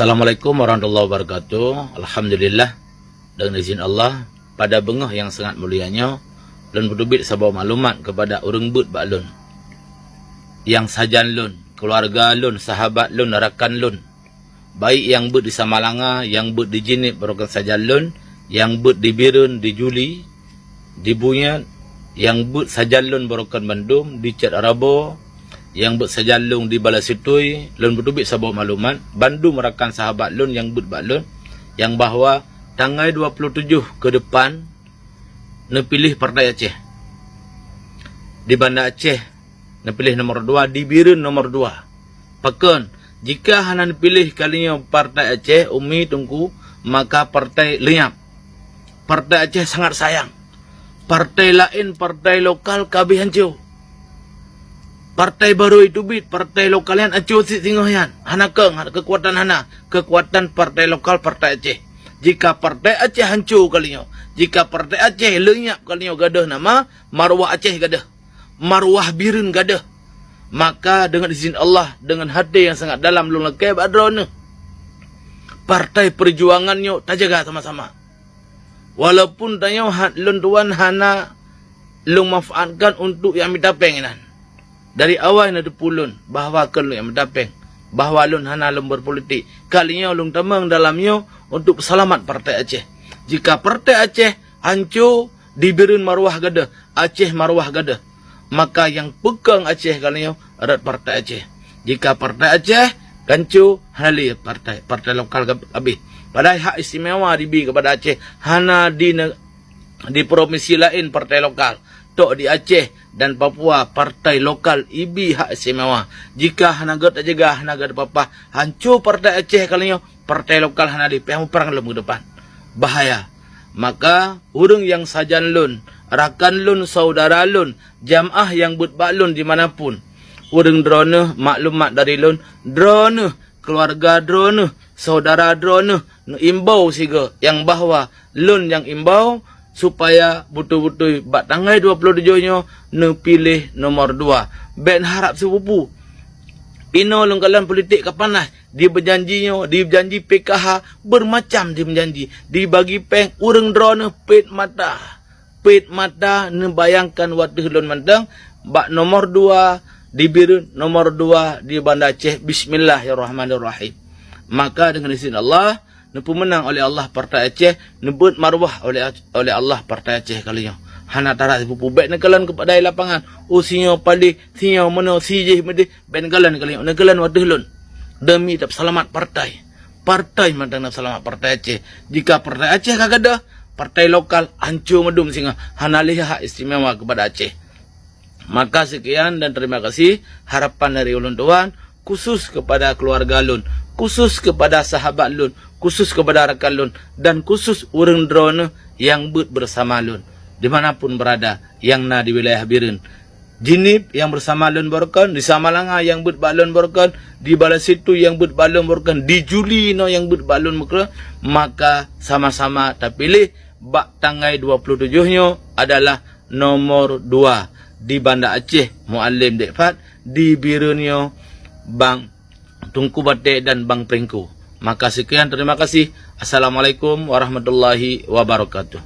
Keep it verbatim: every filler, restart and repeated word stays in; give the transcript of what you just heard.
Assalamualaikum warahmatullahi wabarakatuh. Alhamdulillah, dengan izin Allah, pada beungoh nyang sangat mulia nyoe, lôn peuteubiet saboh maklumat keupada ureuëng beuet bak lôn. Nyang sajan lôn, keuluwarga lôn, sahabat lôn, rakan lôn. Baik nyang beuet di Samalanga, nyang beuet di Jeunieb, barokon sajan lôn, nyang beuet di Bireuen, di Juli, di Bunyat, nyang beuet sajan lôn barokon bandum, di Cot Rabo, nyang beuet sajan lôn di Balasitui, lôn peuteubiet saboh maklumat, bandum rakan sahabat lôn nyang beuet bak lôn, nyang bahwa tanggai dua puluh tujoh keu depan neupiléh Partai Aceh. Di Banda Aceh neupiléh nomor dua, di Bireuen nomor dua. Pakon, jika hana neupiléh kali nyoe Partai Aceh, Umi, Teungku, maka partai leunyap. Partai Aceh sangat sayang. Partai laén, partai lokal ka abéh hanco. Partai barô jiteubiet, partai lokal nyan hanco cit singoh nyan. Hana keueng, keukuatan hana. Keukuatan partai lokal, Partai Aceh. Jika Partai Aceh hanco kali nyoe, jika Partai Aceh leunyap kali nyoe, gadôh nama, maruah Aceh gadôh. Maruah Bireuen gadôh. Maka dengan izin Allah, dengan hati yang sangat dalam lôn lakée bak droeneuh, Partai Perjuangan nyoe tajaga sama-sama. Walaupun tanyoe ha-, lôn tuan hana lôn manfaatkan untuk nyang mita péng inan. Dari awai na teupeu lôn bahwa kon lôn nyang mita péng, bahwa lôn hana lôn berpolitik. Kali nyoe lôn tamong dalam nyoe untuk peuseulamat Partai Aceh. Jika Partai Aceh hanco, di Bireuen maruah gadôh, Aceh maruah gadôh, maka nyang peukong Aceh kali nyoe rot Partai Aceh. Jika Partai Aceh hanco, hana lé partai, partai lokal gab-, abéh. Padahai hak istimewa dibi keupada Aceh hana di ne-, di provinsi laén partai lokal. Tok di Aceh dan Papua, partai lokal ibi hak istimewa. Jika hana gét tajaga, hana gét papah, hanco Partai Aceh kali nyoe, partai lokal hana lé, payah muprang lom keu depan. Bahaya. Maka, ureuëng nyang sajan lôn, rakan lôn, saudara lôn, jamaah nyang beuet bak lôn di mana pun, ureuëng droeneuh, maklumat dari lôn, droeneuh, keuluwarga droeneuh, saudara droeneuh, neuimbau sigoe nyang bahwa lôn nyang imbau supaya beutôi-beutôi bak tanggai dua puluh tujoh nyoe neupiléh nomor dua. Bék neuharab sipupu. Inoe lôn kalon politik ka panas, dibeujanji nyoe, dibeujanji P K H, beumacam dibeujanji, dibagi péng, ureuëng droeneuh pet mata. Pet mata neubayangkan wateuh lôn mantong bak nomor dua di Bireuen, nomor dua di Banda Aceh. Bismillahirrahmanirrahim. Maka dengan izin Allah, neupeumeunang oleh Allah Partai Aceh, neubeuet maruah oleh, oleh Allah Partai Aceh kali nyoe. Hana tara sipupu, bék neukalon keupada lapangan. Oh, sinyoe padeh, sinyoe meunoe, si jih meudeh, bék neukalon kali nyoe. Neukalon wateuh lôn. Demi tapeuseulamat partai. Partai mantong na seulamat Partai Aceh. Jika Partai Aceh ka gadôh, partai lokal hanco meudum singoh, hana lé hak istimewa keupada Aceh. Maka sekian dan terima kasih harapan dari ulôn tuan, khusus kepada keluarga lôn, khusus kepada sahabat lôn, khusus kepada rakan lôn, dan khusus ureuëng droeneuh nyang beuet bersama lôn, di mana pun berada, nyang na di wilayah Bireuen. Jeunieb nyang bersama lôn barokon, di Samalanga nyang beuet bak lôn barokon, di Balasitui nyang beuet bak lôn barokon, di Juli nyoe nyang beuet bak lôn barokon, maka sama-sama tapiléh bak tanggai dua puluh tujoh nyoe adalah nomor dua di Banda Aceh, Mualem Dek Fad, di Bireuen nyoe Bang Teungku Batek dan Bang Prengku. Maka sekian, terima kasih. Assalamualaikum warahmatullahi wabarakatuh.